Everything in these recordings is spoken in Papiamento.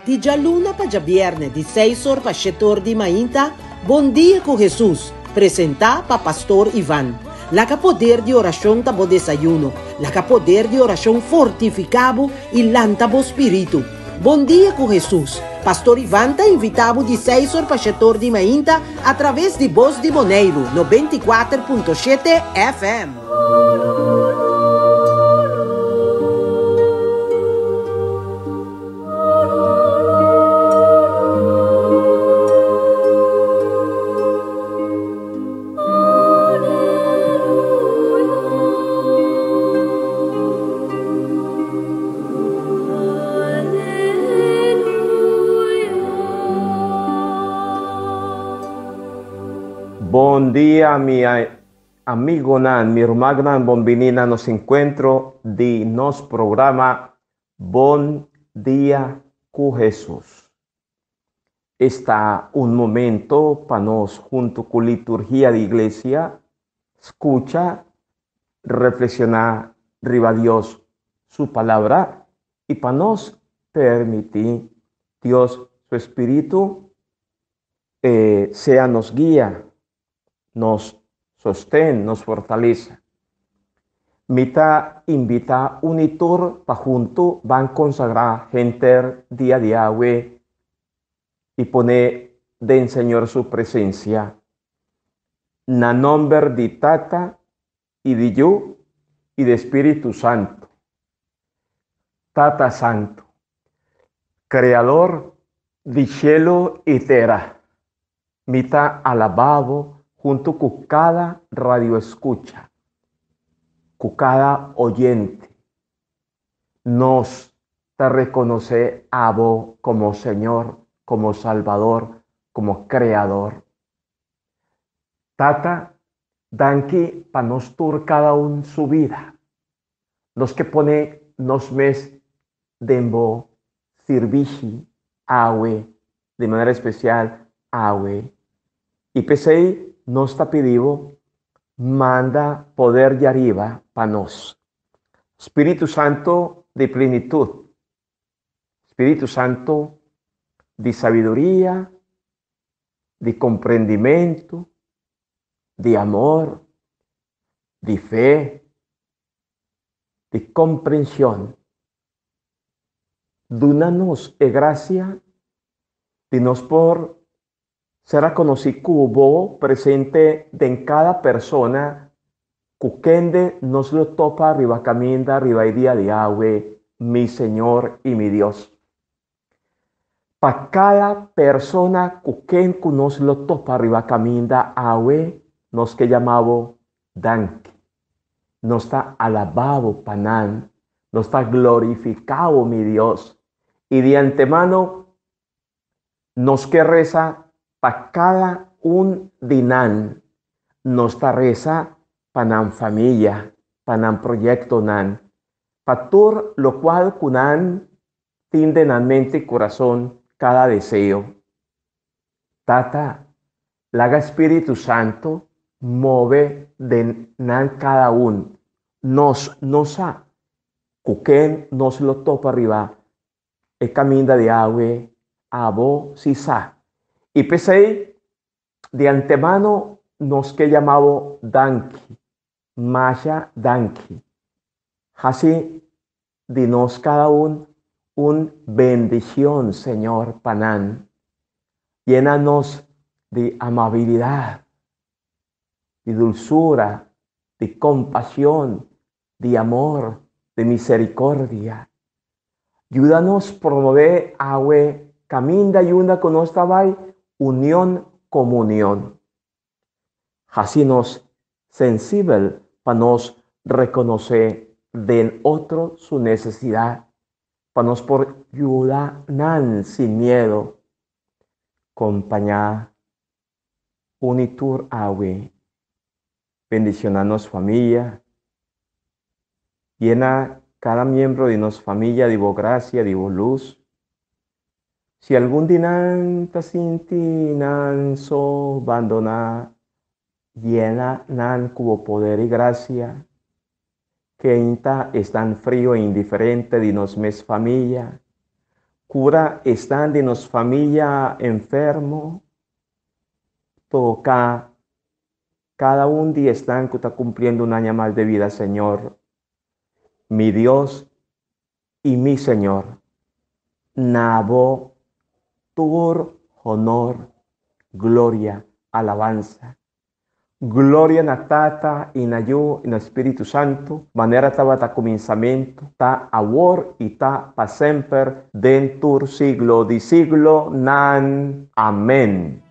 Di djaluna pa djabièrnè di seis or pa shete or di mainta, Bon Dia ku Hesus, presentá pa Pastor Ivan. Laga poder di orashon ta bo desayuno, laga poder di orashon fortifiká bo i lanta bo spiritu. Bon Dia ku Hesus, Pastor Ivan ta invitá bo di seis or pa shete or di mainta atraves di Bos di Boneiru 94.7 FM. Bon dia mi amigonan, mi rumannan, bon bini na nos encuentro di nos programa Bon dia ku Hesus. Esta un momento pa nos huntu ku liturgia di iglesia skucha, reflekshoná riba Dios su palabra i pa nos permití Dios su espíritu sea nos guia, nos sosten, nos fortalesa. Mi ta invitá un i tur pa huntu ban konsagrá henter dia di awe i pone den Señor su presensia. Na nòmber di Tata i di Yu i di Spiritu Santu. Tata Santu, Kreador di shelu i tera, mi ta alabá bo huntu ku kada radioeskucha, ku kada oyente. Nos ta rekonosé abo komo Señor, komo Salbador, komo Kreador. Tata, danki pa nos tur kada un su bida. Nos ke pone nos mes den bo sirbishi awe, di manera espesial awe. I p'esei nos ta pidi bo, manda poder di ariba pa nos. Spiritu Santo di plenitut, Spiritu Santo di sabiduria, di komprendimentu, di amor, di fe, di komprenshon. Duna nos e grasia di nos por ser rekonosí ku bo presente den kada persona ku kende nos lo topa riba kaminda riba e dia di awe, mi Señor i mi Dios. Pa kada persona ku ken ku nos lo topa riba kaminda awe, nos ke yama bo danki. Nos ta alabá bo pa nan, nos ta glorifiká bo, mi Dios. I di antemano nos ke resa pa kada un di nan. Nos ta resa pa nan famia, pa nan proyektonan, pa tur lokual ku nan tin den nan mente i kurason kada deseo. Tata, laga Spiritu Santu move den nan kada un. Nos no sa ku ken nos lo topa riba e kaminda di awe, abo si sa. I p'esei, di antemano nos ke yama bo danki. Masha danki. Hasi di nos kada un un bendicion, Señor, pa nan. Yena nos di amabilidad, di dulzura, di compasion, di amor, di misericordia. Yuda nos promove awe caminda y unda cu nos ta bay, union, comunion. Hasi nos sensibel pa nos rekonosé den otro su nesesidat, pa nos por yuda nan sin miedo. Kompañá un i tur awe. Bendishoná nos famia. Yena kada miembro di nos famia di bo grasia, di bo lus. Si algun di nan ta sinti nan so bandoná, yena nan ku bo poder i grasia. Ken ta esnan frio i indiferente di nos mes famia? Kura esnan di nos famia enfermo. Toka kada un di esnan ku ta kumpliendo un aña mas de vida, Señor. Mi Dios i mi Señor. Na bo tur honor, gloria, alabansa. Gloria na Tata i na Yu i na Spiritu Santu, manera tabata kuminsamentu, ta awor i ta pa semper, den tur siglo di siglonan. Amèn.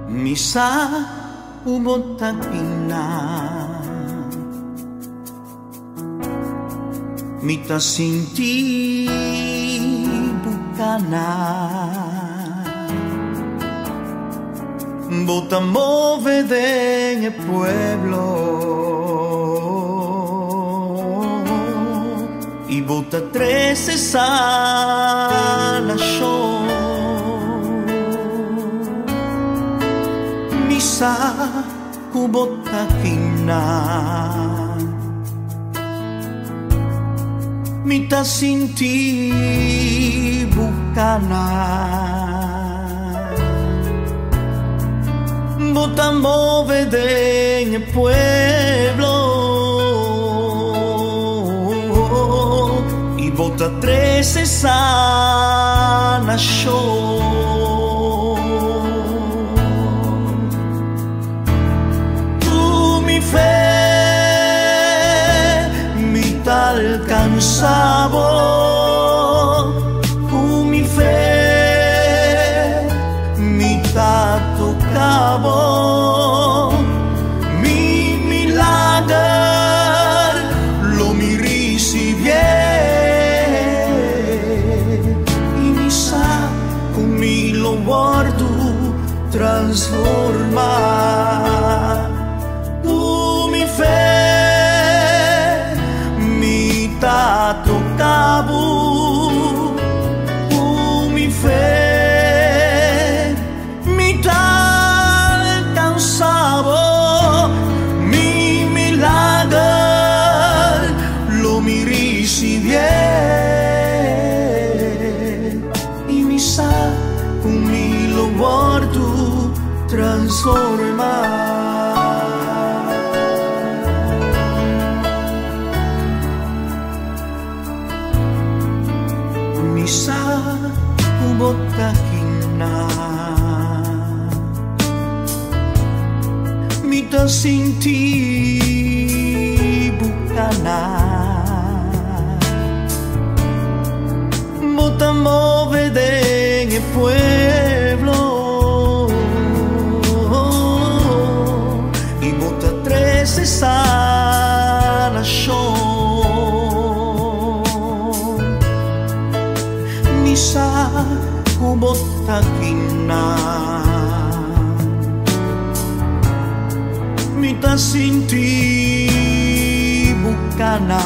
Mi sa ku bo ta kina. Mi ta sinti bo kana. Bo ta move den e pueblo i bo ta trese sanashon. Mi sa ku bo ta kina. Mi ta sinti bo kana. Bo ta move den e pueblo i bo ta trese sanashon. Ku mi fe mi ta alkansa bo. Ku mi fe mi ta toka bo. Mi milager lo mi risibié. I mi sa ku mi lo wòrdu transformá. Ku mi fe mi ta toka bo. Ku mi fe mi ta alkansa bo. Mi milager lo mi risibié. I mi sa ku mi lo wòrdu transformá. Mi sa ku bo ta kina. Mi ta sinti bo kana. Bo ta move den e pueblo i bo ta trese sanashon. Mi sa ku bo ta kina. Mi ta sinti bo kana.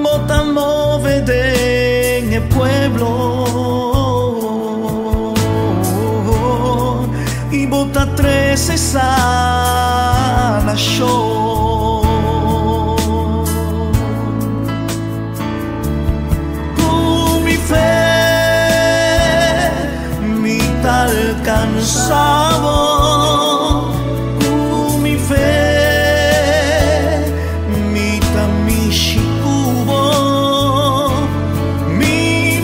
Bo ta move den e pueblo i bo ta trese sanashon. Ku mi fe mi ta alkansa bo. Ku mi fe mi ta mishi ku bo. Mi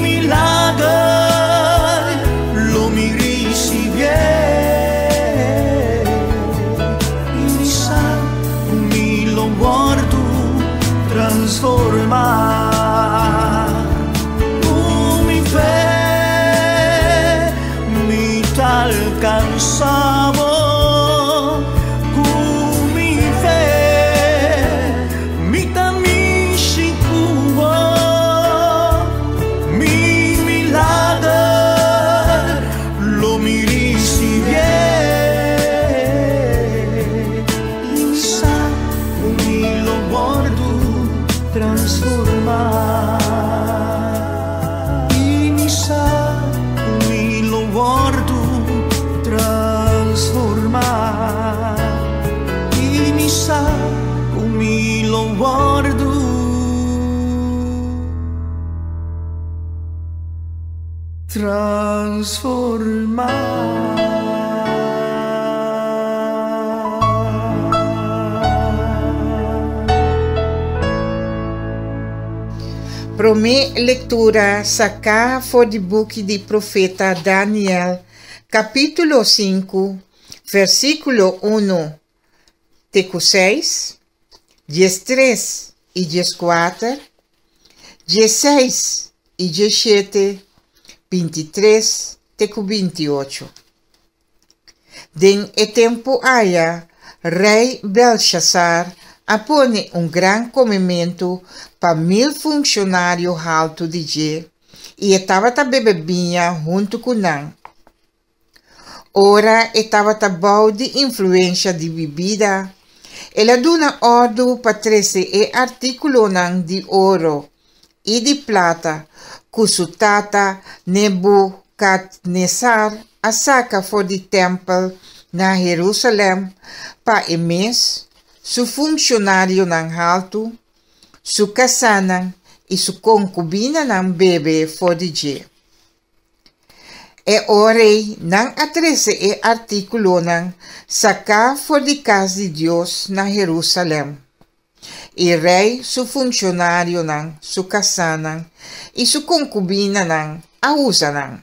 milager lo mi risibié. I mi sa ku mi lo wòrdu transformá. Ku mi fe mi ta alkansa bo. Ku mi fe mi ta mishi ku bo. Mi milager lo mi risibié. I mi sa ku mi transformá. I mi sa ku mi lo wòrdu transformá. I mi sa ku mi lo wòrdu transformá. Promé lektura saká for di buki di profeta Daniel, kapítulo sinku, versíkulo unu te ku seis, 13 i 14, 16 i 17, 23 te ku 28. Den e tempu aya, rei Belshazzar a pone un gran komementu pa 1000 funshonario haltu di dje, i e tabata bebe biña huntu ku nan. Ora e tabata bou di influensha di bibida, el a duna òrdu pa trese e artíkulonan di oro i di plata ku su tata Nebukadnesar a saka for di tèmpel na Herúsalèm pa e mes, su funshonarionan haltu, su kasánan i su konkubinanan bebe for di dje. E ora ei nan a trese e artíkulonan saká for di kas di Dios na Herúsalèm. I rei su funshonarionan, su kasánan i su konkubinanan a usa nan.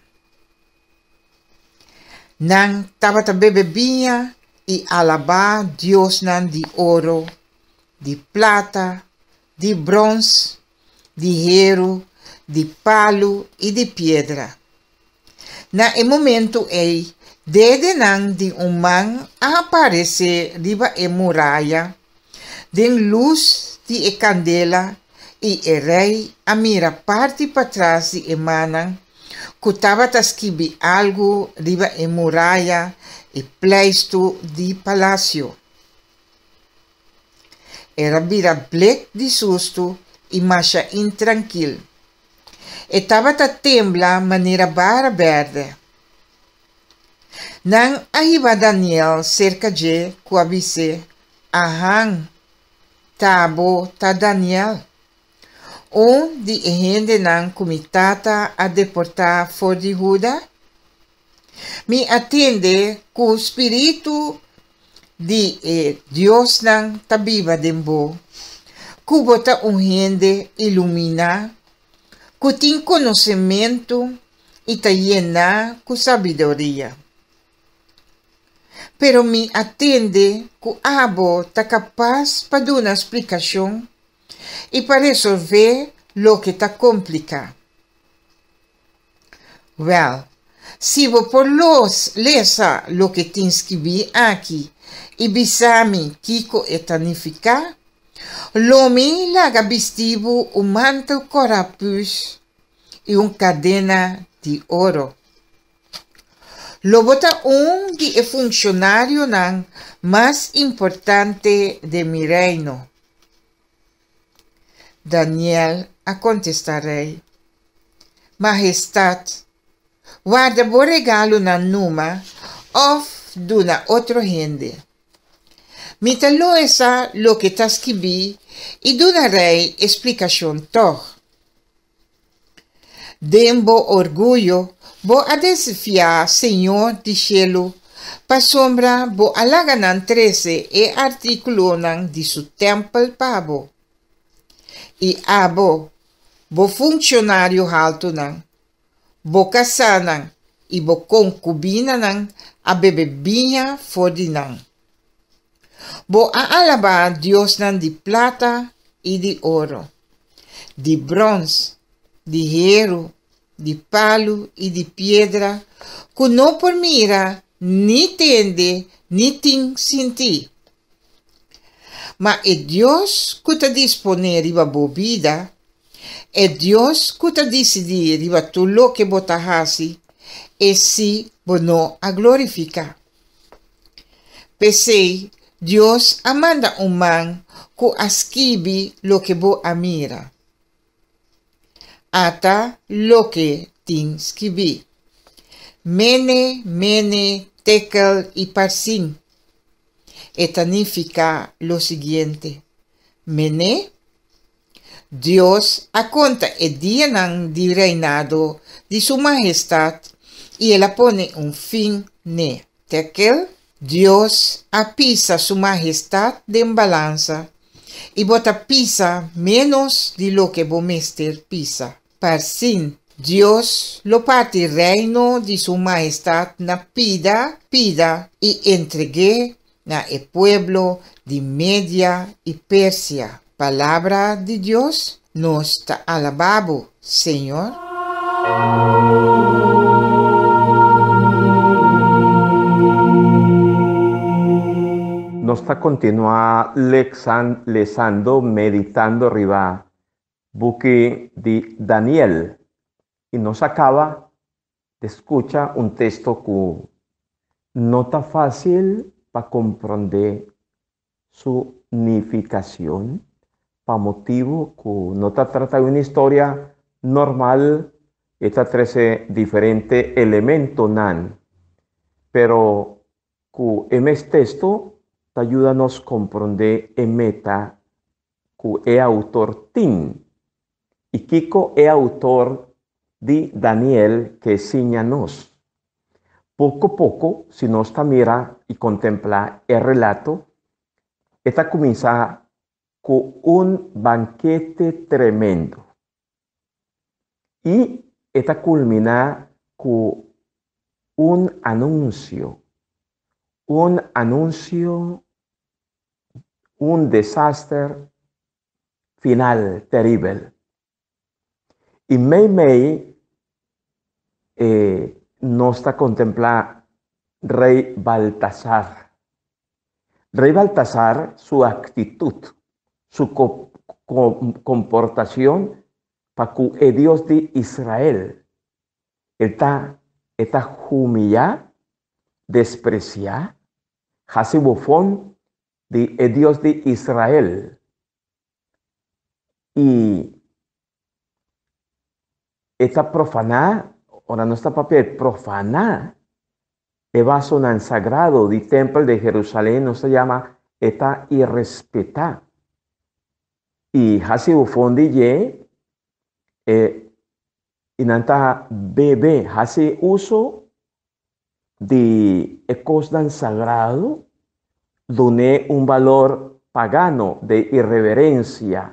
Nan tabata bebe biña i alabá diosnan di oro, di plata, di bròns, di heru, di palu i di piedra. Na e momentu ei, dedenan di un man a aparesé riba e muraya den lus di e kandela i e rei a mira parti patras di e mannan ku tabata skibi algu riba e muraya i pleistu di palasio. El a bira blek di sustu i masha intrankil. E tabata tembla manera bara bèrdè. Nan a hiba Daniel serka dje ku a bis'é, Ahan, ta bo ta Daniel, un di e hendenan ku mi tata a deportá for di Huda? Mi a tende ku spiritu di e diosnan ta biba den bo, ku bo ta un hende iluminá, ku tin konosementu i ta yená ku sabiduria. Pero mi a tende ku abo ta kapas pa duna splikashon i pa resolvé loke ta kompliká. Wèl, si bo por los lesa loke tin skibí aki i bisa mi kiko e ta nifiká, lo mi laga bisti bo un mantel kòrá püs i un kadena di oro. Lo bo ta un di e funshonarionan mas importante den mi reino. Daniel a kontestá rei, Mahestat, warda bo regalonan numa òf duna otro hende. Mi ta loesa loke ta skibí i duna rei e splikashon tòg. Den bo orguyo bo a desafiá Señor di shelu pasobra bo a laga nan trese e artíkulonan di su tèmpel pa bo. I abo, bo funshonario haltunan, bo kasánan i bo konkubinanan a bebe biña for di nan. Bo a alabá diosnan di plata i di oro, di bròns, di heru, di palu i di piedra, ku no por mira, ni tende, ni tin sintí. Ma e Dios ku ta disponé riba bo bida, e Dios ku ta disidí riba tur loke bo ta hasi, e sí bo no a glorifiká. P'esei, Dios a manda un man ku a skibi loke bo a mira. Ata loke tin skibí, Mene, Mene, Tekel i Parsin. E ta nifiká lo siguiente, Mene, Dios a konta e dianan di reinado di Su Mahestat i el a pone un fin n'e. Tekel, Dios a pisa Su Mahestat den balansa i bo ta pisa ménos di loke bo mester pisa. Parsin, Dios lo parti reino di Su Mahestat na pida pida i entreg'é na e pueblo di Media i Persia. Palabra di Dios, Nos ta alabá bo, Señor. Nos ta kontinuá lesando, meditando riba buki di Daniel i nos a kaba di skucha un teksto ku no ta fásil pa komprondé su nifikashon pa motibu ku no ta trata di un historia normal, e ta trese diferente elementonan, pero ku e mes teksto ta yuda nos komprondé e meta ku e outor tin i kiko e outor di Daniel ke siña nos. Poko poko, si nos ta mira i kontemplá e relato, e ta kuminsá ku un bankete tremendo i e ta kulminá ku un anunsio, un anunsio un desaster final teribel. I meimei e nos ta kontemplá Rei Baltasar. Rei Baltasar su aktitut, su komportashon pa ku e Dios di Israel. El ta e ta humiyá, despresiá, hasi bofon di e Dios di Israel. I e ta profaná, ora nos ta papia di profaná e vasonan sagrado di tempel di Jerusalén, nos ta yama e ta irespetá. I hasi bofon di dje, e i nan ta bebe, hasi uso di e kosnan sagrado, dun'é un balor pagano de irreverensia.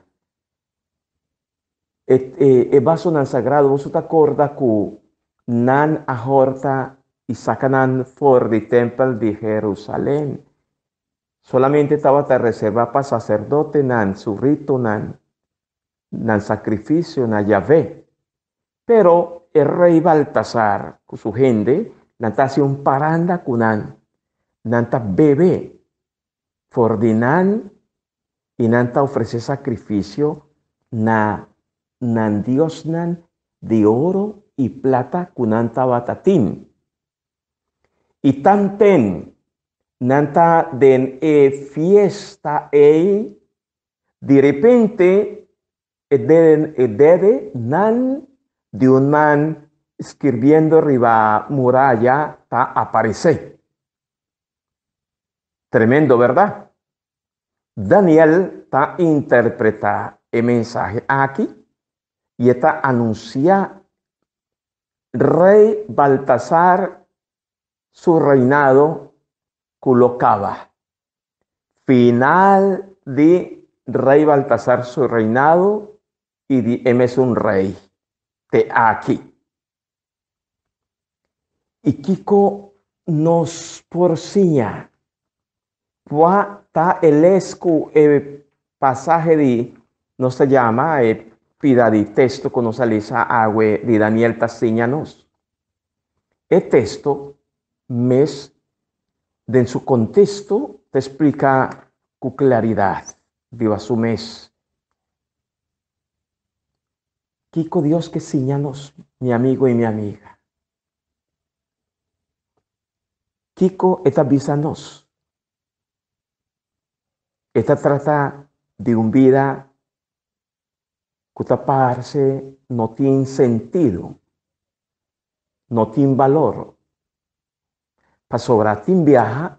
E, e, e vasonan sagrado, boso ta korda ku nan a hòrta i saka nan for di tèmpel di Herusalen. Solamente tabata reservá pa saserdotenan, su ritonan, nan sakrifisio na Yahvé. Pero e rei Baltasar ku su hende, nan ta hasi un paranda ku nan. Nan ta bebe for di nan i nan ta ofresé sakrifisio na nan diosnan di oro i plata ku nan tabata tin. I tanten nan ta den e fiesta ei, di repente E dede, e dede nan di un man skirbiendo riba muraya ta aparesé. Tremendo, berdad? Daniel ta interpretá e mensahe aki i e ta anunsiá Rei Baltasar su reinado ku lo kaba. Final di Rey Baltasar su reinado i di e mesun rey te aki. I kiko nos por siña? Kua ta e les ku e pasahe di nos ta yama e pida di teksto ku nos a lesa awe di Daniel ta siña nos? E teksto mes den su konteksto ta splika ku klaridat riba su mes. Kiko Dios ke siña nos, mi amigo i mi amiga? Kiko e ta bisa nos? E ta trata. Di un bida ku ta parse no tin sentido, no tin balor. Pasobra tin biaha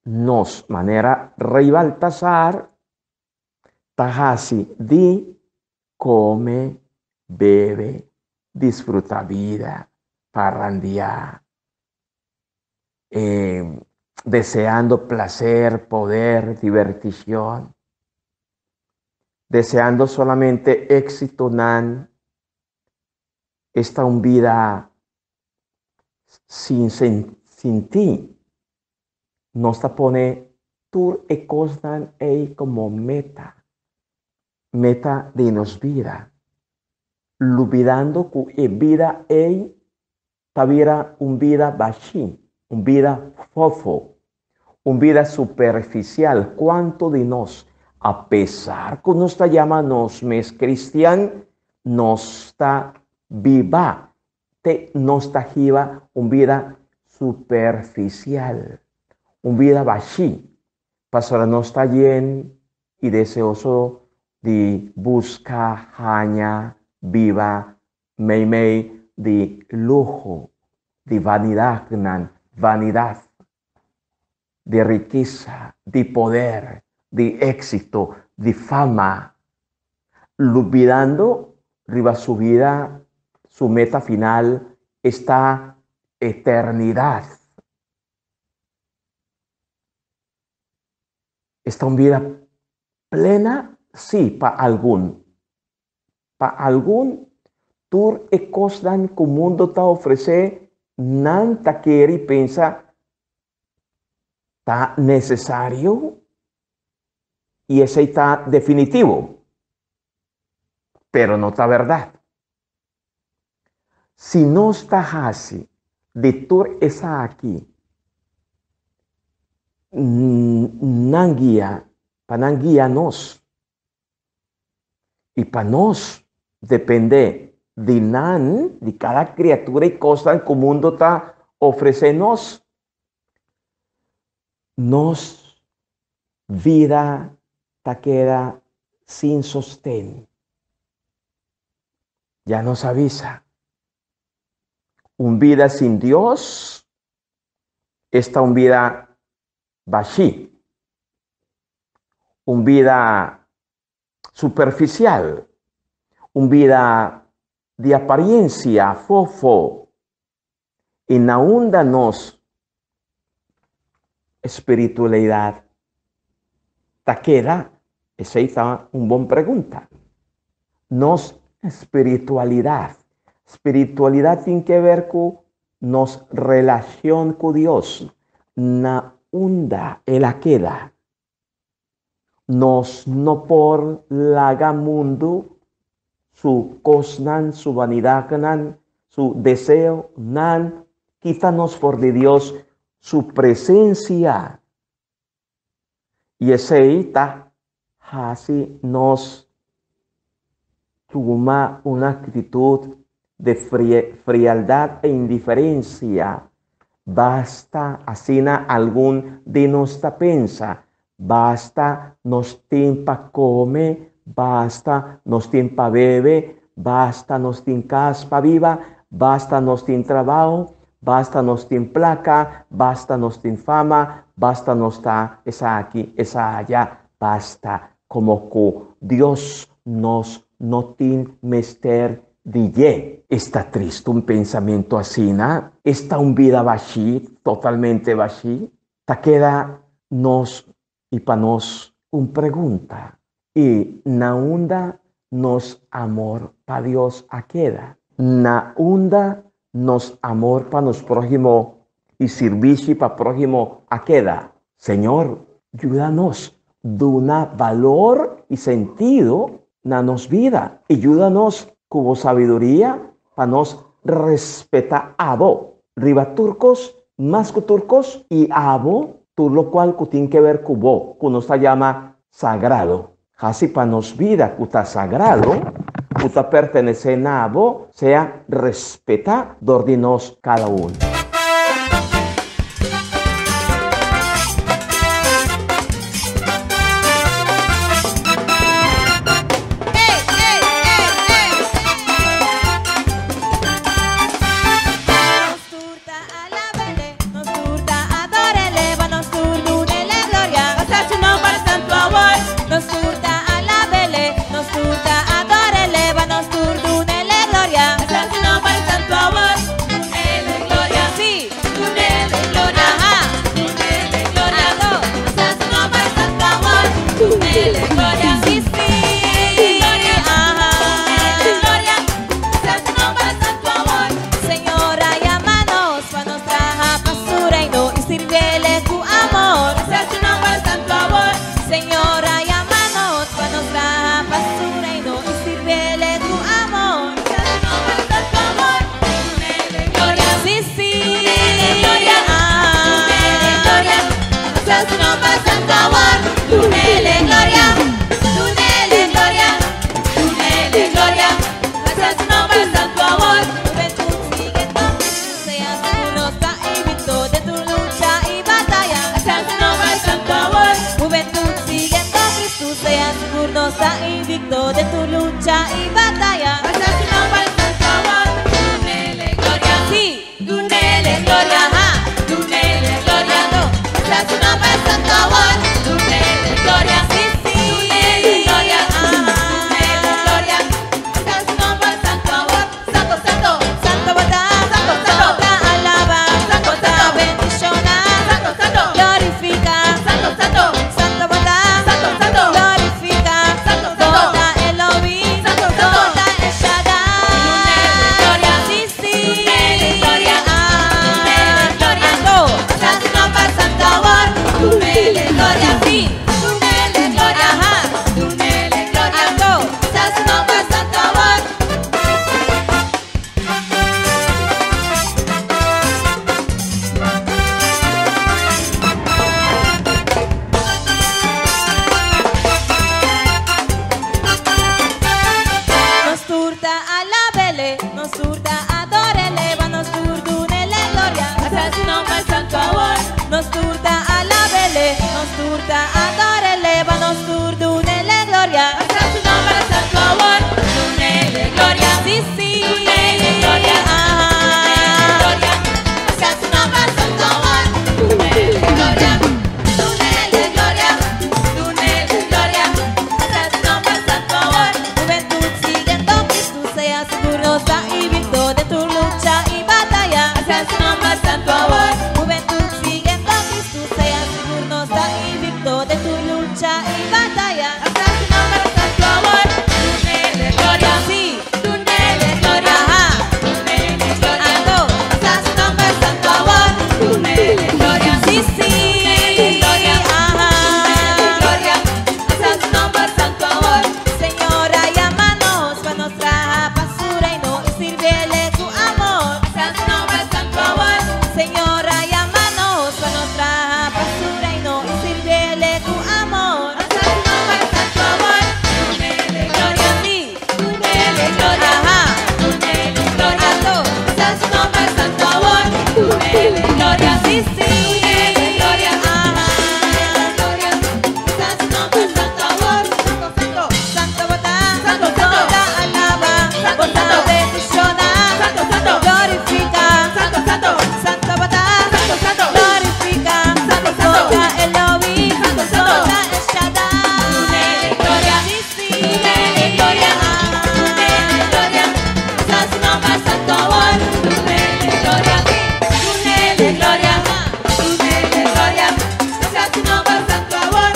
nos manera Rei Baltasar ta hasi di kome, bebe, disfrutá bida, parrandiá, deseando placer, poder, divertishon, deseando solamente éksitonan. Esta un bida sin sintí. Nos ta pone tur e kosnan ei komo meta, meta di nos bida, lubidando ku e bida ei ta bira un bida bashí, un bida fofo, un bida superficial. Kuantu di nos, apesar ku nos ta yama nos mes kristian, nos ta biba te nos ta hiba un bida superficial, un bida bashí, pasobra nos ta yen i deseoso di buska, haña, biba meimei di luho, di vanidatnan, vanidat, di rikesa, di poder, di éksito, di fama, lubidando riba su bida, su meta final esta eternidat. Esta un bida plena? Sí, pa algun. Pa algun, tur e kosnan ku mundu ta ofresé nan ta kere i pensa ta nesesario i esei ta definitivo. Pero no ta bèrdat. Si nos ta hasi di tur esaki nan guia, pa nan guia nos, I pa nos dependé di nan, di kada kriatura i kosnan ku mundu ta ofresé nos, nos vida ta keda sin sosten. Ya nos a bisa, un bida sin Dios esta un bida bashí, un bida superficial, un bida di apariencia, fofo, i na unda nos espiritualidad ta keda? Esei ta un bon pregunta. Nos espiritualidad. Spiritualidad tin ke ber ku nos relacion cu Dios, na unda el a keda. Nos no por laga mundu su cosnan, su vanidadnan, su deseonan kita nos for di Dios su presencia. I esei ta hasi nos tuma un aktitut di frialdat e indiferensia. Basta, asina algun di nos ta pensa, basta nos tin pa kome, basta nos tin pa bebe, basta nos tin kas pa biba, basta nos tin trabou, Basta nos tin plaka, basta nos tin fama, basta nos ta esaki, esaya, basta komo ku Dios nos no tin mester di dje. Esta tristu un pensamentu asina? Esta un bida bashí, totalmente bashí? Ta keda nos i pa nos un pregunta, I na unda nos amor pa Dios a keda? Na unda nos amor pa nos próhimo i sirbishi pa próhimo a keda? Señor, yuda nos duna balor i sentido na nos bida i yuda nos ku bo sabiduria pa nos respetá abo riba tur kos, mas ku tur kos, i abo tur lokual ku tin keber ku bo, ku nos ta yama sagrado. Hasi pa nos bida ku ta sagrado, ku ta pertenesé na bo, sea respetá dor di nos kada un. Sea sigur nos ta invicto den tur lucha y bataya. Alsa su nomber santo awor, dunele gloria. Sí, dunele gloria, ha, dunele gloria. No, alsa su nomber santo awor, dunele gloria. Sí, sí, dunele gloria, ah, dunele gloria. Alsa su nomber santo awor, santo, santo, santo bo ta, santo, santo, bo ta alaba, santo, bo ta bendiciona, santo, santo, glorifica, santo, santo, santo bo ta, santo, santo, glorifica, santo, santo, bo ta Elohim, santo, santo, bo ta El Shaddai, dunele gloria, sí, sí, dunele gloria, ah, dunele gloria, anto, alsa su nomber santo awor, dunele gloria, sí, dunele gloria, aha, dunele gloria, anto, alsa su nomber santo awor. Nos tur ta alabele, nos tur ta adorele, ba nos tur dunele gloria. Alsa su nomber santo awor. Nos tur ta alabele, nos tur ta adorele, ba nos tur dunele gloria. Alsa su nomber santo awor, dunele gloria. Sí, sí, dunele gloria, ah, gloria. Alsa su nomber santo awor, dunele gloria. Dunele gloria, dunele gloria. Alsa su nomber santo awor. Juventud siguiendo Cristo, sea sigur nos ta invicto den tur lucha y bataya. Alsa su nomber santo awor. Juventud siguiendo Cristo, sea sigur nos ta invicto den tur lucha y bataya. Alsa su nomber santo awor. Dunele gloria, sí, dunele gloria, ajá, dunele gloria. Anto, alsa su nomber santo awor. Dunele gloria, sí, sí, dunele gloria, ajá, dunele gloria. Alsa su nomber santo awor. Señor a yama nos pa nos traha pa su reino y sirbiele cu amor. Alsa su nomber santo awor. Señor a yama nos pa nos traha pa su reino y sirbiele cu amor. Alsa su nomber santo awor. Dunele gloria, sí, dunele gloria, ajá, dunele gloria. Anto, alsa su nomber santo awor. Dunele gloria, sí, sí, dunele gloria, ajá, gloria. Alsa su nomber santo awor. Santo, santo, santo bo ta, santo, santo, bo ta alaba, santo, bo ta bendiciona, santo, santo, glorifica, santo, santo, santo bo ta, santo, santo, glorifica, santo, santo, bo ta Elohim, santo, santo, bo ta El Shaddai, dunele gloria, sí, sí, dunele gloria, dunele gloria, alsa su nomber santo awor, dunele gloria, dunele gloria, dunele gloria, alsa su nomber santo awor.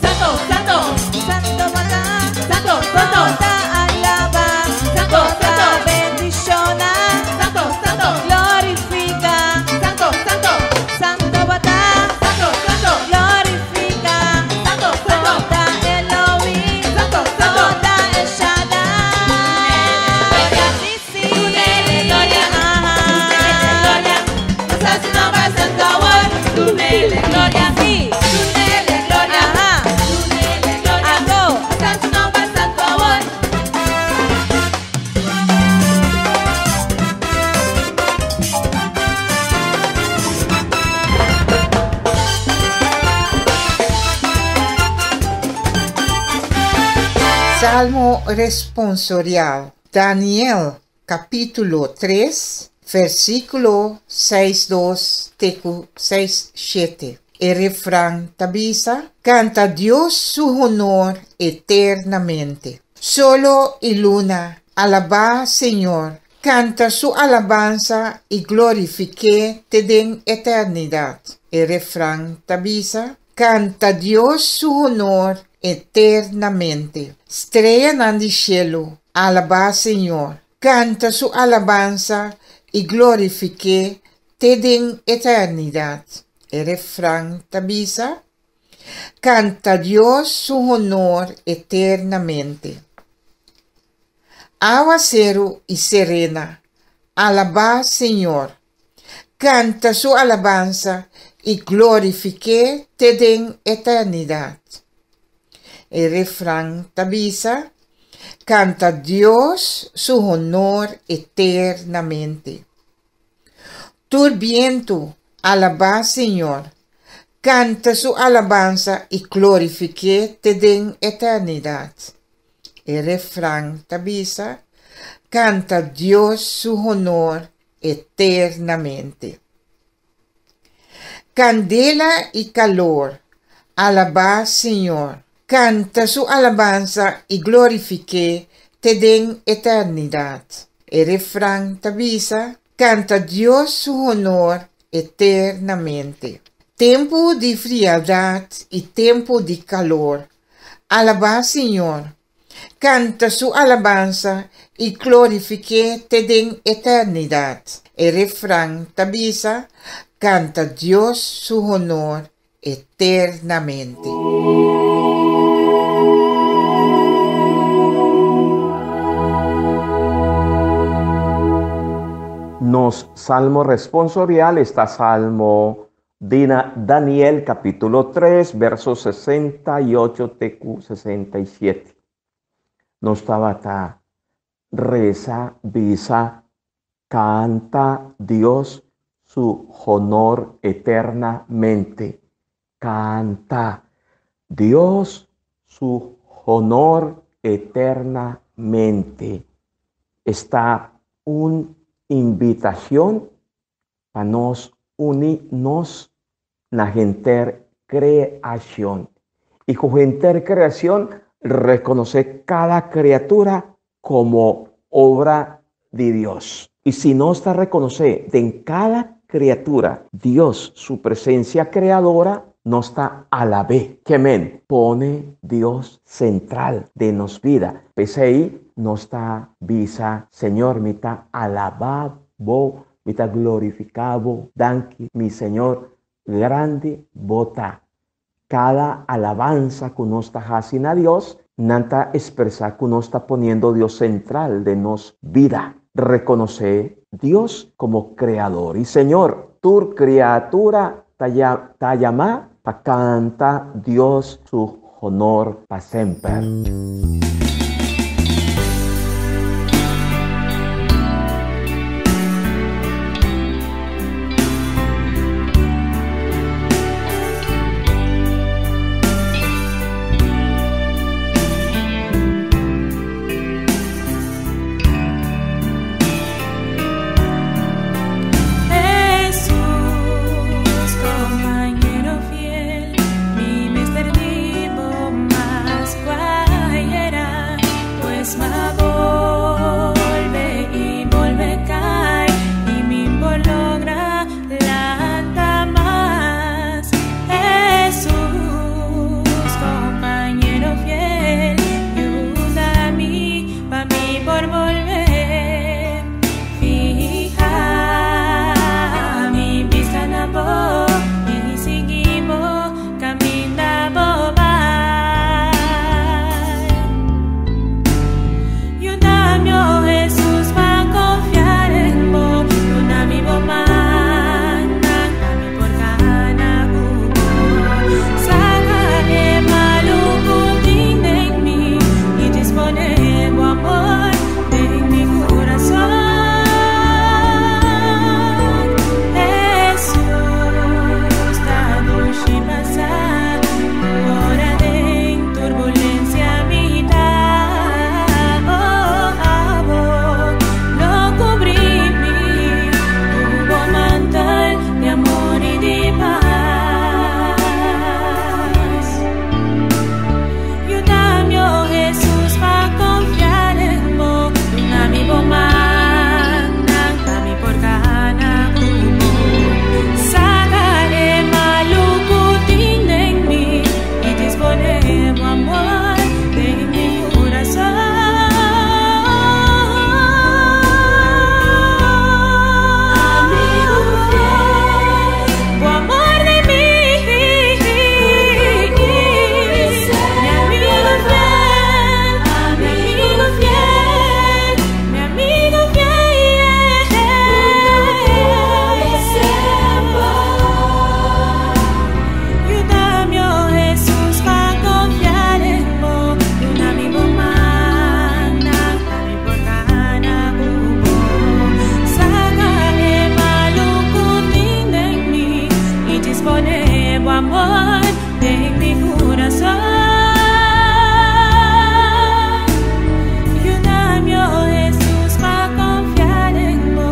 Santo, santo, santo bo ta, santo, santo, bo ta alaba, santo, santo, bendiciona, santo, santo, glorifica, santo, santo, santo bo ta, santo, santo, glorifica, santo, santo, bo ta Elohim, santo, santo, bo ta El Shaddai, sí, sí, dunele gloria, ajá, gloria, alsa su nomber santo awor, dunele gloria, sí, dunele gloria, ajá, dunele gloria, anto, alsa su nomber santo awor. Salmo responsorial, Daniel capítulo 3, versículo 6 2 te cu 6 7. E refran ta bisa, Canta Dios su honor eternamente. Solo y luna, alabá Señor, canta su alabansa y glorifiqué te den eternidad. E refran ta bisa, Canta Dios su honor eternamente. Streanan di shelu, alabá Señor, canta su alabansa y glorifiqué te den eternidad. E refran ta bisa, Canta Dios su honor eternamente. Awaseru i serena, alabá Señor. Kanta su alabansa i glorifik'é te den eternidat. E refran ta bisa, Kanta Dios su honor eternamente. Tur bientu, alabá Señor. Kanta su alabansa i glorifik'é te den eternidat. E refran ta bisa, Kanta Dios su honor eternamente. Kandela i kalor, alabá Señor. Kanta su alabansa i glorifik'é te den eternidat. E refran ta bisa, Kanta Dios su honor eternamente. Tempu di frialdat i tempu di kalor, alabá Señor. Kanta su alabansa i glorifik'é te den eternidat. E refran ta bisa, Kanta Dios su honor eternamente. Nos salmo responsorial esta Salmo Dina Daniel capítulo 3 verso 68 TQ 67. Nos tabata resa, bisa, kanta Dios su honor eternamente. Kanta Dios su honor eternamente. Esta un invitashon pa nos uni nos na henter kreashon. I ku henter kreashon rekonosé kada kriatura komo obra di Dios. I si nos ta rekonosé den kada kriatura Dios su presensia kreadora, nos ta alab'é. Ke men pone Dios sentral den nos bida. P'esei nos ta bisa, Señor, mi ta alabá Bo, mi ta glorifiká Bo. Danki, mi Señor, grandi Bo ta. Kada alabansa ku nos ta hasi na Dios, nan ta ekspresá ku nos ta poniendo Dios sentral den nos bida. Rekonosé Dios komo Kreador i Señor. Tur kriatura ta ta yamá pa kanta Dios su honor pa semper. Hesus, compañero fiel, mi mester di bo mas cu ayera. amor den mi kurason. Yuda mi, oh Hesus, pa konfia den bo.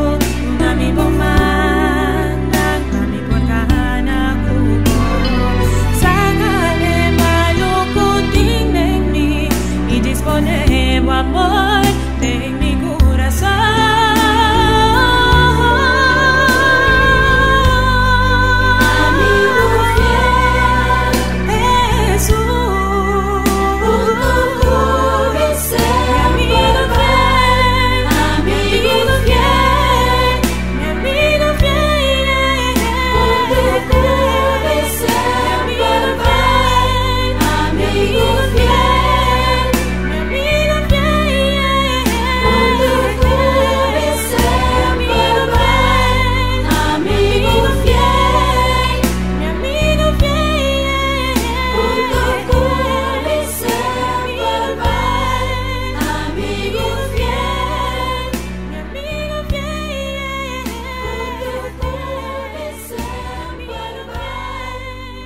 Duna mi bo mannan pa mi por kana ku bo. Saka e malu ku tin den mi i dispone bo amor den mi kurason. Amigu fiel, Hesus, mi amigu fiel, amigu fiel, mi amigu fiel, mi amigu fiel, amigu fiel, mi amigu fiel, mi amigu fiel, mi amigu fiel, amigu fiel, mi amigu fiel,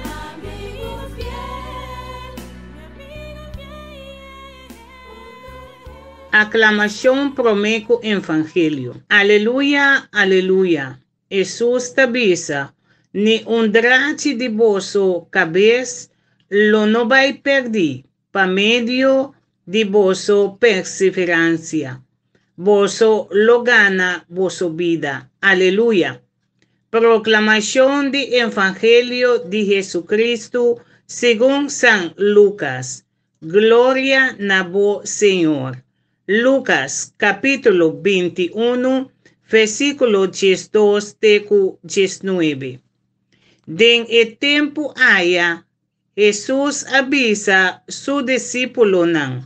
amigu fiel, mi amigu fiel. Aklamashon promé ku Evangelio. Aleluya, aleluya. Hesus ta bisa, Ni un drachi di boso kabes lo no bai pèrdí pa medio di boso perseveransia. Boso lo gana boso bida. Aleluya. Proklamashon di Evangelio di Hesukristu segun San Lukas. Gloria na bo, Señor. Lukas kapítulo 21, versíkulo 12 te ku 19. Den e tempu aya, Hesus a bisa su disípulonan,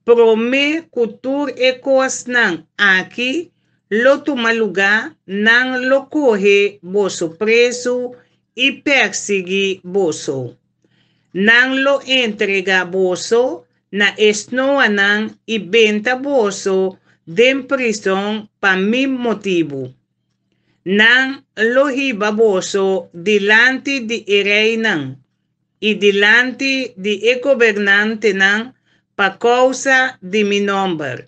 Promé ku tur e kosnan aki lo tuma lugá, nan lo kohe boso prezu i persiguí boso. Nan lo entregá boso na e snoanan i benta boso den prison pa mi motibu. Nan lo hiba boso dilanti di e reinan i dilanti di e gobernantenan pa kousa di mi nòmber.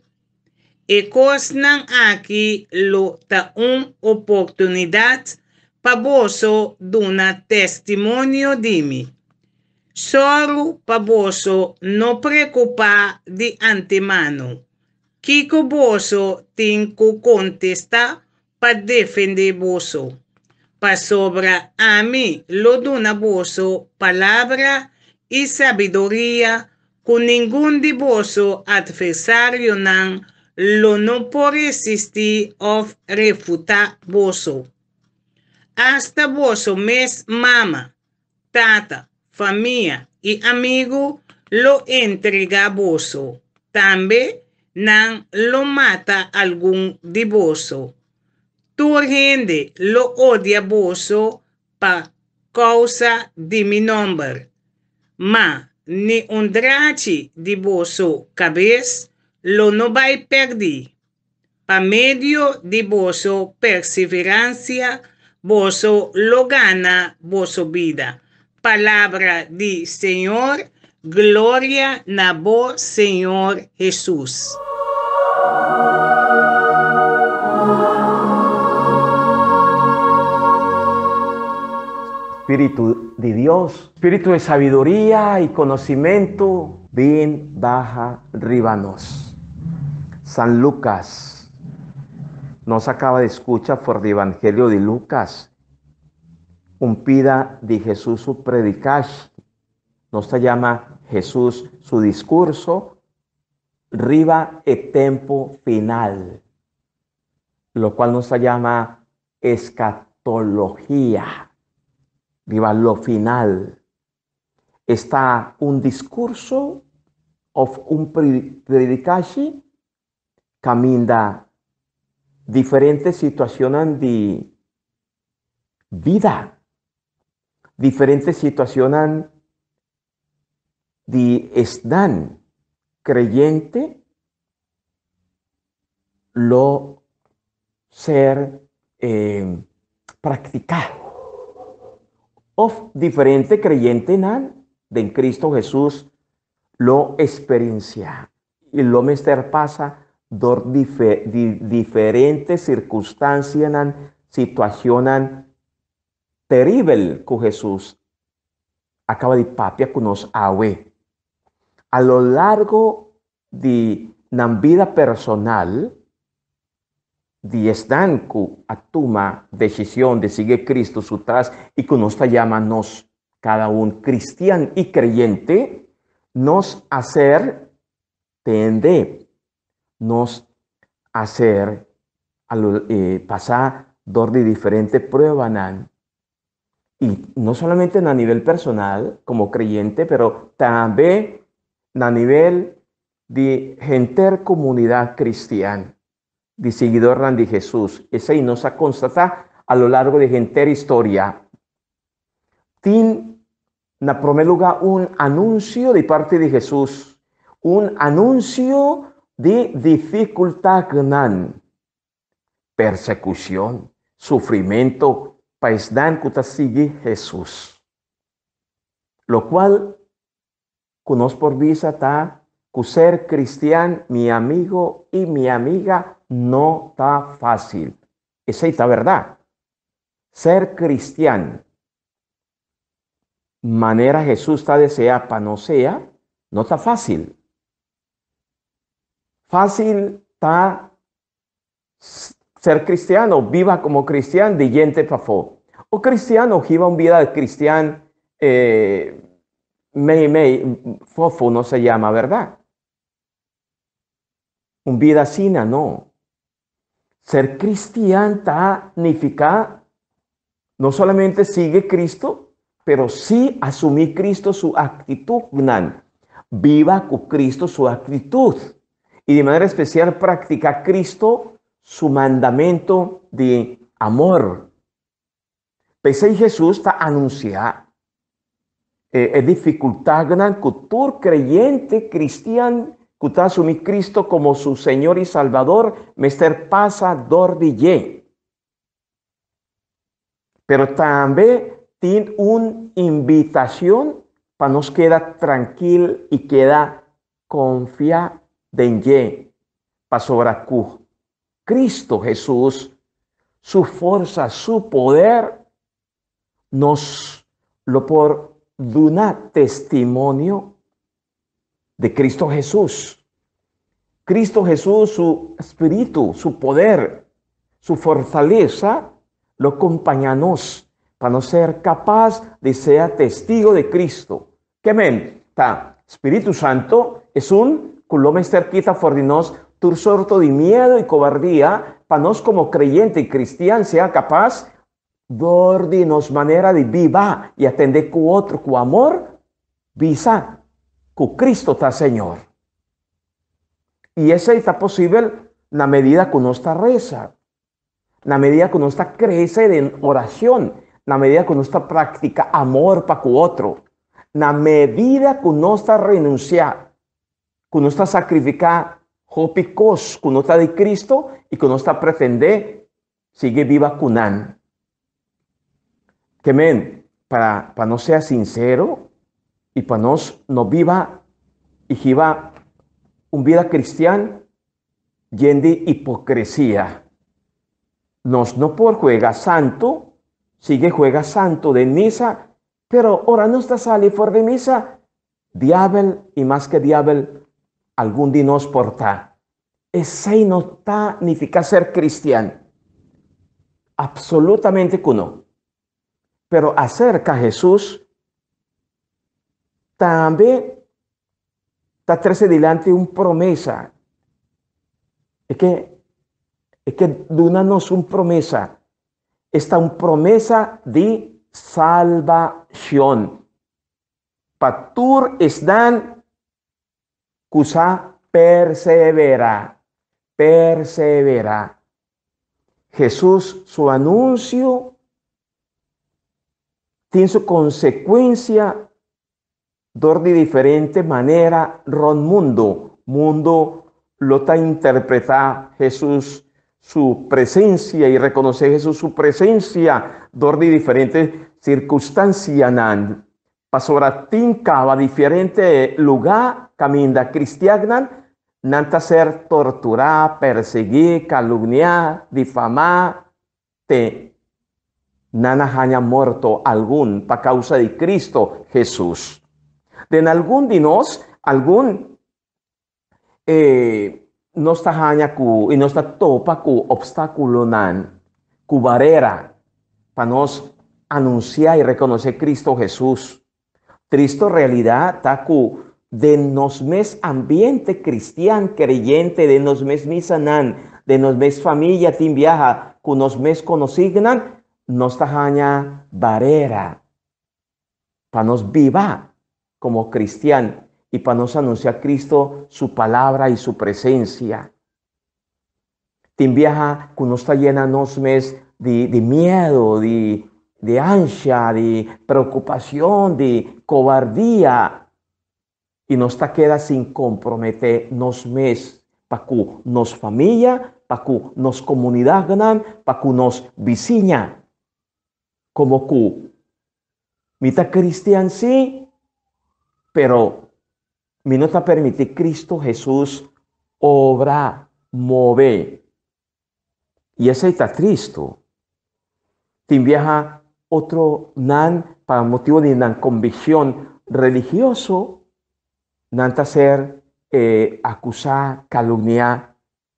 E kosnan aki lo ta un oportunidat pa boso duna testimonio di mi. Sòru pa boso no preokupá di antemano kiko boso tin ku kontestá pa defendé boso, pasobra ami lo duna boso palabra i sabiduria ku ningun di boso atversarionan lo no por resistí òf refutá boso. Asta boso mes mama, tata, famia i amigu lo entregá boso, tambe nan lo mata algun di boso. Tur hende lo odia boso pa kousa di mi nòmber. Ma ni un drachi di boso kabes lo no bai pèrdí. Pa medio di boso perseveransia boso lo gana boso bida. Palabra di Señor, Gloria na bo Señor Hesus. Spiritu di Dios, spiritu di sabiduria i konosimentu, bin baha riba nos. San Lucas. Nos a kaba di skucha for di Evangelio di Lucas un pida di Hesus su predikashi. Nos ta yama Hesus su diskurso riba e tempu final, lokual nos ta yama eskatologia, riba lo final. Esta un diskurso òf un predikashi kaminda diferente situashonnan di bida, diferente situashonnan di esnan kreyente lo ser praktiká. Òf diferente kreyentenan den Kristu Hesus lo eksperensiá i lo mester pasa dor di diferente sirkunstansianan, situashonnan teribel ku Hesus a kaba di papia ku nos awe. A lo largo di nan bida personal, di esnan ku a tuma desishon di sigui Kristu su tras i ku nos ta yama nos kada un kristian i kreyente, nos a ser tende, nos a ser pasá dor di diferente pruebanan. I no solamente na nivel personal komo kreyente, pero tambe na nivel di henter komunidat kristian, di siguidornan di Hesus. Esei nos a konstatá a lo largo di henter historia. Tin na promé lugá un anunsio di parti di Hesus, un anunsio di difikultatnan. Persekushon, sufrimentu pa esnan ku ta sigui Hesus. Lokual ku nos por bisa ta ku ser kristian, mi amigo i mi amiga, no ta fásil. Esei ta bèrdat. Ser kristian manera Hesus ta deseá pa nos sea, no ta fásil. Fásil ta ser cristiano, biba como cristian di yente pafó. O cristiano hiba un bida de cristian eh, mei mei, fofo no se llama, ¿verdad? Un bida asina, no. Ser cristian ta significa no solamente sigue Cristo, pero sí asumir Cristo su actitud, nan. Viva con Cristo su actitud. Y de manera especial practica Cristo su mandamento de amor. P'esei Hesus ta anunsiá e difikultatnan ku tur kreyente kristian ku ta asumí Kristu komo su Señor i Salbador mester pasa dor di dje. Pero tambe tin un invitashon pa nos keda trankil i keda konfia den dje, pasobra ku Kristu Hesus, su forsa, su poder, nos lo por duna testimonio di Kristu Hesus. Kristu Hesus, su spiritu, su poder, su fortalesa lo kompañá nos pa nos ser kapas di sea testigo di Kristu. Ke men ta Spiritu Santo esun ku lo mester kita for di nos tur sorto di miedu i kobardia pa nos komo kreyente i kristian sea kapas dor di nos manera di biba i atende ku otro ku amor bisa ku Kristo ta Señor. I esei ta posibel na medida ku nos ta resa. Na medida ku nos ta krese den orashon, na medida ku nos ta praktiká amor pa ku otro, na medida ku nos ta renunsiá, ku nos ta sakrifiká hopi kos ku no ta di Kristu i ku nos ta pretendé sigui biba ku nan. Ke men, pa pa nos sea sinsero i pa nos no biba i hiba un bida kristian yen di hipocresía. Nos no por juega santo, sigue juega santo den misa, pero ora nos ta sali for di misa, diabel y mas que diabel algun di nos por ta. Esey no ta nifica ser cristian. Absolutamente cu no. Pero acerca Jesús tambe ta trece dilanti un promesa. E ke, e ke duna nos un promesa. Esta un promesa di salbacion. Pa tur esnan ku sa persevera. Persevera. Jesús su anuncio tin su consecuencia dor di diferente manera rond mundo. Mundo lo ta interpretá Jesús su presencia y reconoce Jesús su presencia dor di diferente sirkunstansianan, pasobra tin kaba diferente lugá kaminda kristiannan nan ta ser torturá, persiguí, kalumniá, difamá, te nan a haña morto algun pa kousa di Kristu Hesus. Den algun di nos, algun eh, nos ta haña ku i nos ta topa ku obstákulonan, ku barera pa nos anunsiá i rekonosé Kristu Hesus. Tristo realidat ta ku den nos mes ambiente kristian kreyente, den nos mes misanan, den nos mes famia tin biaha ku nos mes konosínan, nos ta haña barera pa nos biba komo kristian i pa nos anunsiá Kristu, su palabra i su presensia. Tin biaha ku nos ta yena nos mes di, di miedu, di, di ansha, di preokupashon, di kobardia, i nos ta keda sin komprometé nos mes pa ku nos famia, pa ku nos komunidatnan, pa ku nos bisiña. Komo ku mi ta kristian sí, pero mi no ta permití Kristu Hesus obra, move. I esei ta tristu. Tin biaha otronan pa motibu di nan konvikshon religioso, nan ta ser akusá, kalumniá,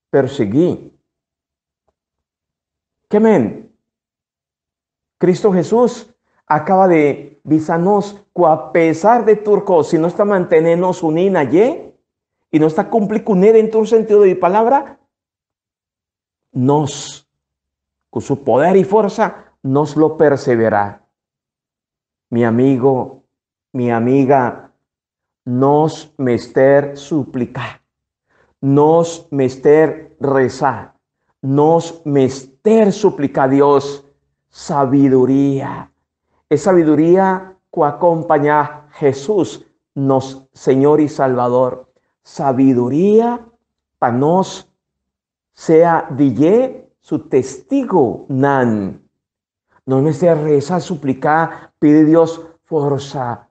persiguí. Ke men? Cristo Jesús acaba de bisa nos cu a pesar de tur cos, si nos ta mantene nos uní na dje y nos ta cumpli cuné den tur sentido di palabra, nos, cu su poder y forza, nos lo persevera. Mi amigo, mi amiga, nos mester supliká, nos mester resa, nos mester supliká Dios sabiduria. E sabiduria ku a kompañá Hesus, nos Señor i Salbador. Sabiduria pa nos sea di dje su testigunan. Nos mester resa, supliká, pidi Dios forsa,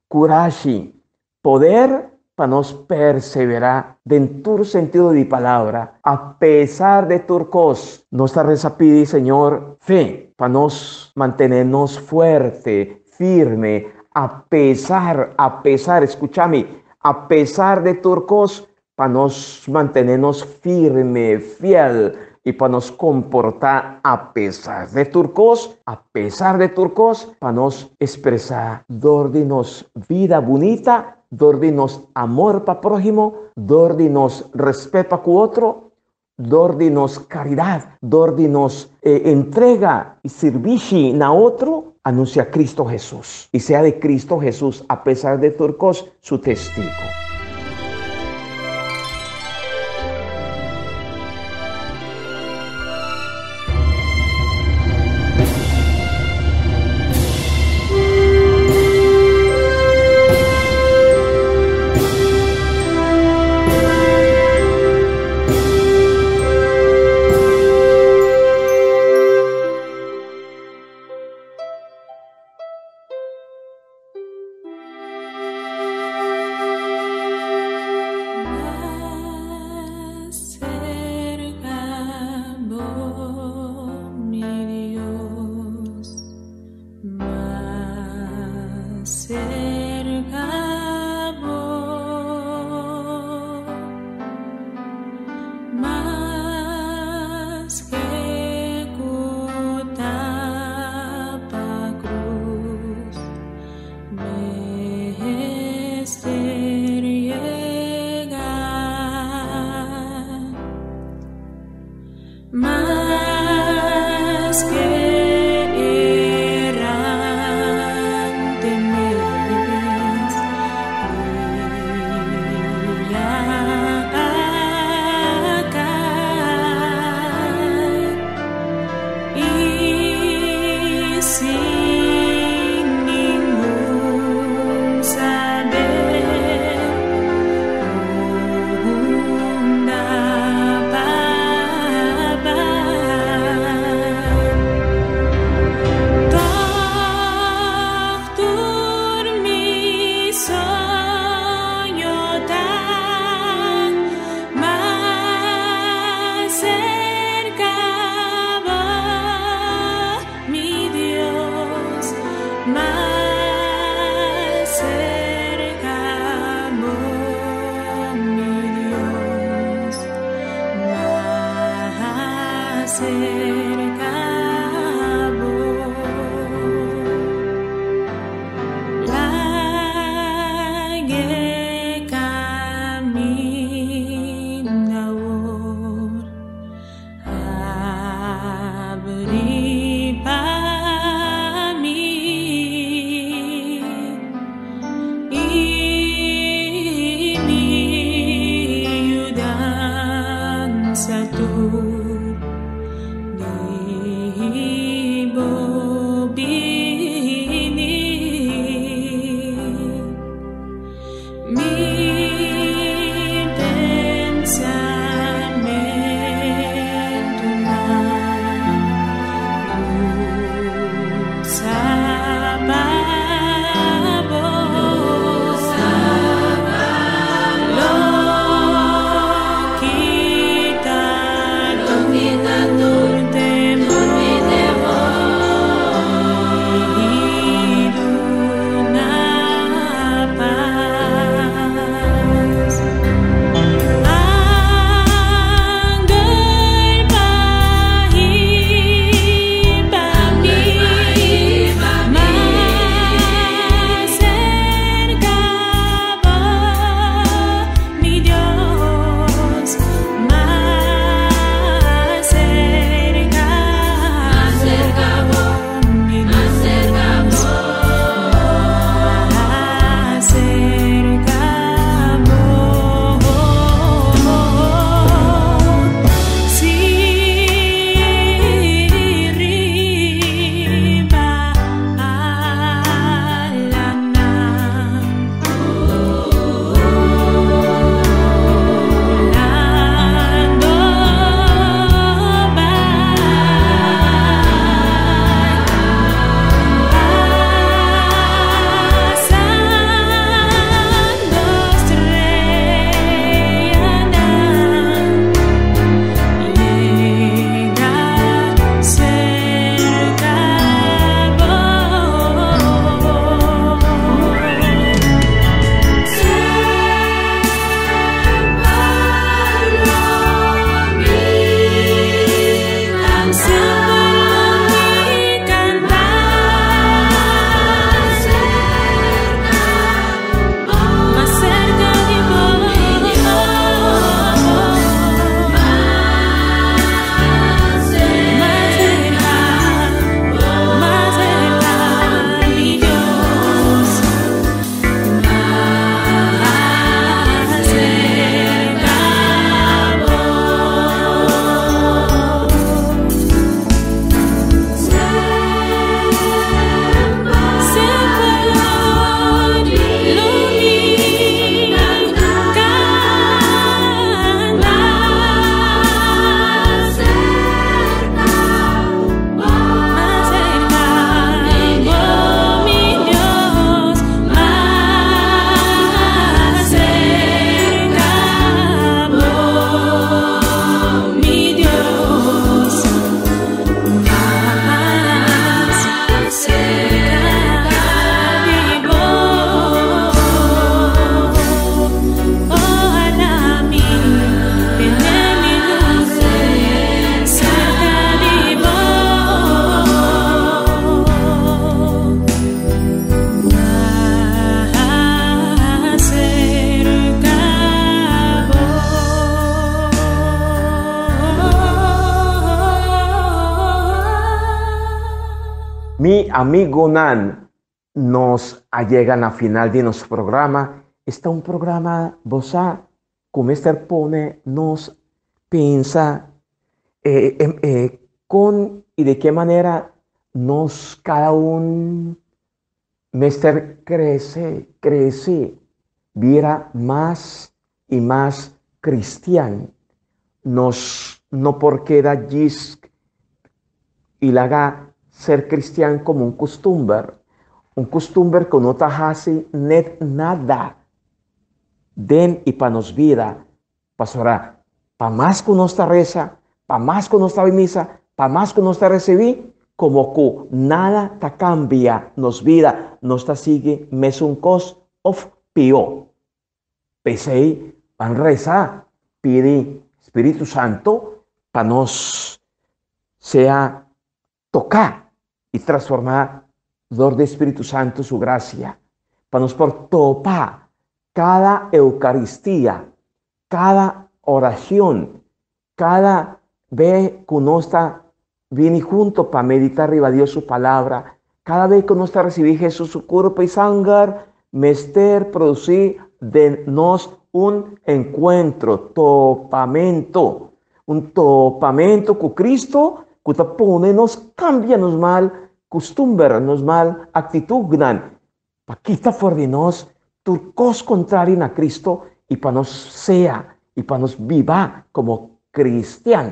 kurashi, poder pa nos perseverá den tur sentido di palabra, a pesar de tur kos. Nos ta resa pidi Señor fe pa nos mantené nos fuerte, firme, a pesar, a pesar, skucha mi, a pesar de tur kos, Pa nos mantené nos firme, fiel i pa nos komportá apesar de tur kos, apesar de tur kos, pa nos ekspresá dor di nos vida bunita, dor di nos amor pa próhimo, dor di nos rèspèt pa ku otro, dor di nos karidat, dor di nos entrega i sirbishi na otro, anunsiá Kristu Hesus i sea di Kristu Hesus apesar di tur kos su testigu. Mi amigonan, nos a yega na final di nos programa. Esta un programa, bo sa, ku mester pone nos pensa eh, eh, eh, kon i de ke manera nos kada un mester krese, krese, bira mas i mas kristian. Nos no por keda djis i laga ser kristian komo un kustumber, un kustumber ku no ta hasi net nada den i pa nos bida. Pasobra pa mas ku nos ta resa, pa mas ku nos ta bai misa, pa mas ku nos ta risibí, komo ku nada ta kambia nos bida, nos ta sigui mesun kos òf pió. P'esei ban resa pidi Spiritu Santu pa nos sea toká i transformá dor di Spiritu Santu su grasia, pa nos por topa kada Eukaristia, kada orashon, kada be ku nos ta bini hunto pa meditá riba Dios su palabra, kada be ku nos ta risibí Hesus su kurpo i sanger, mester produsí den nos un enkuentro, topamentu, un topamentu ku Cristo ku ta pone nos kambia nos mal kustumber, nos mal aktitutnan, pa kita for di nos tur kos kontrario na Cristo i pa nos sea i pa nos biba komo kristian,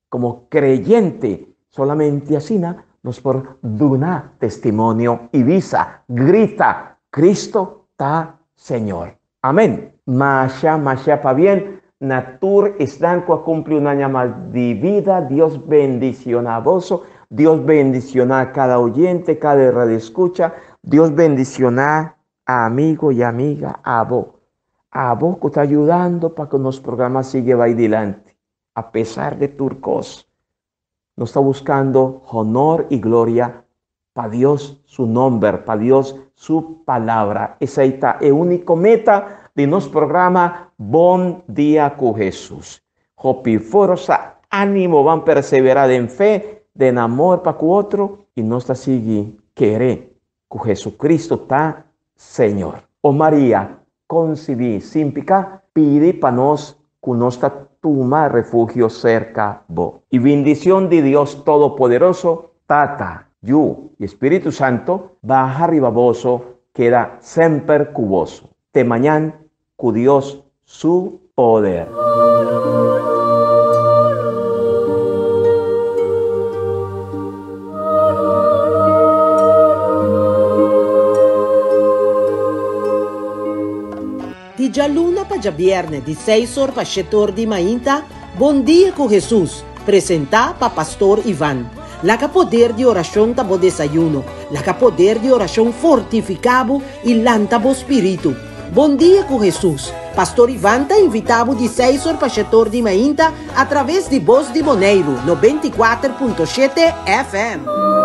komo kreyente. Solamente asina nos por duna testimonio i bisa, grita, Cristo ta Señor. Amén. Masha, masha pabien na tur esnan ku a kumpli un aña mas di vida. Dios bendiciona boso. Dios bendiciona cada oyente, cada radioescucha. Dios bendiciona a amigo y amiga, a bo. A bo ku ta ayudando pa ku nos programa sigue bai dilanti. A pesar de tur kos. Nos ta buskando honor i gloria pa Dios su nomber, pa Dios su palabra. Esei ta e úniko meta di nos programa Bon Dia ku Hesus. Hopi forsa, ánimo, ban perseverá den fe, den amor pa ku otro i nos ta sigui kere ku Jesucristo ta Señor. O Maria, konsibí sin piká, pidi pa nos ku nos ta tuma refugio serka bo. I bindishon di Dios Todopoderoso, Tata, Yu i Spiritu Santo, baha riba boso, keda semper ku boso. Te mañan, ku Dios su poder. Di djaluna pa djabièrnè di seis or pa shete or di mainta, Bon Dia ku Hesus, presentá pa Pastor Ivan. Laga poder di orashon ta bo desayuno, laga poder di orashon fortifiká bo i lanta bo spiritu. Bon Dia ku Hesus! Pastor Ivan ta invitá bo di seis or pa shete or di mainta atraves di Bos di Boneiru, 94.7 FM.